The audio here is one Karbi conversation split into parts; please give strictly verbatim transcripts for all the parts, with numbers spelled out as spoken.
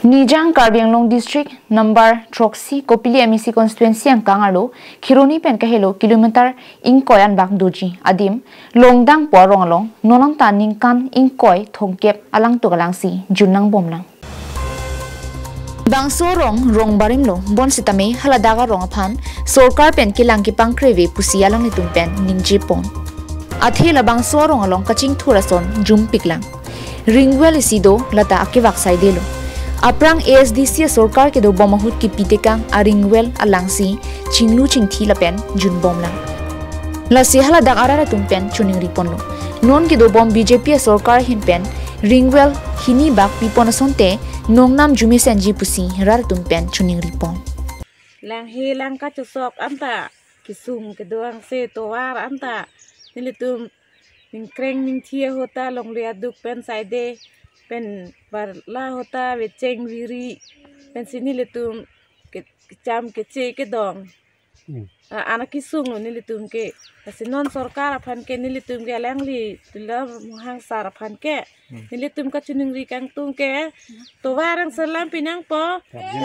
Nijang Karbi Anglong District number throksi Kopili M A C constituency angkang arlo Kheroni pen kahelo kilometer ingkoi anbak doji adim Longdangpo arong along non anta ningkan ingkoi thomkep alangtuk alangsi jun nangbomlang. Bangso arong rong barim lo, bonsitame haladak arong aphan sorkar pen kelang kepangkre ave pusi alanglitum pen ningjepon. Athe labangso arong along kachingthur ason jumpiklang. Ring well isi do, lata akevak saidelo. Aphrang A S D C sorkar kedobom ahut kipi tekang a ring well alangsi chinglu chingthi lapen junbomlang. Lasi haladak arat atum pen choningriponlo. Non kedobom B J P sorkar ahin pen ring well hini bak pipon asonte nongnam jumesenji pusi rat atum pen choningripon. Lang he lang kachosok anta kisung kedo angse tovar anta nelitum ningkreng ningthi ahut ta longle aduk pen saide pen barla ahut ta vecheng viri pensi nelitum ke-, kecham keche kedong. Hmm. A-, ana kisung lo nelitum ke. Lasi non sorkar aphan ke nelitum ke alangli Tuliram Ronghang sar aphan ke. Hmm. Nelitum kachiningri kangtung ke. Tovar angse lam pinangpo,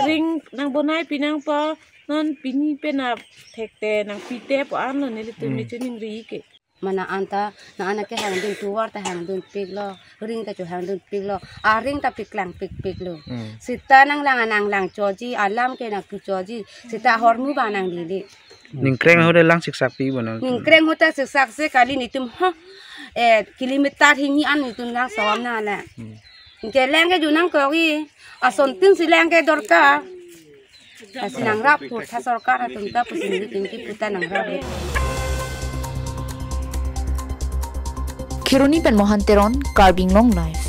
ring nangbonai pinangpo, non pini penap thekte nangpite pu-an lo nelitum Hmm. kachiningri ke. Mana anta, na ana ke hangdun tovar ta hangdunpiklo, ring ta cho hangdunpiklo, a ring ta piklang pikpiklo. Hmm. Sita nanglang anang lang choji, alam ke nangpi choji, sita hormu ba nanglele. Ningkreng ahut lang siksak pi bo nang. Ningkreng ahut ta siksak si kali nelitum ha, eh, kilometer hini an nelitum lang sawam na la. Hmm. Ke lang ke junang kogi, asontin si lang ke dorkar. Lasi nangrap put tha sorkar atum ta pusi nelitum ke puta nangrap. Kheroni pen Mohan Teron, Karbi Anglong Live.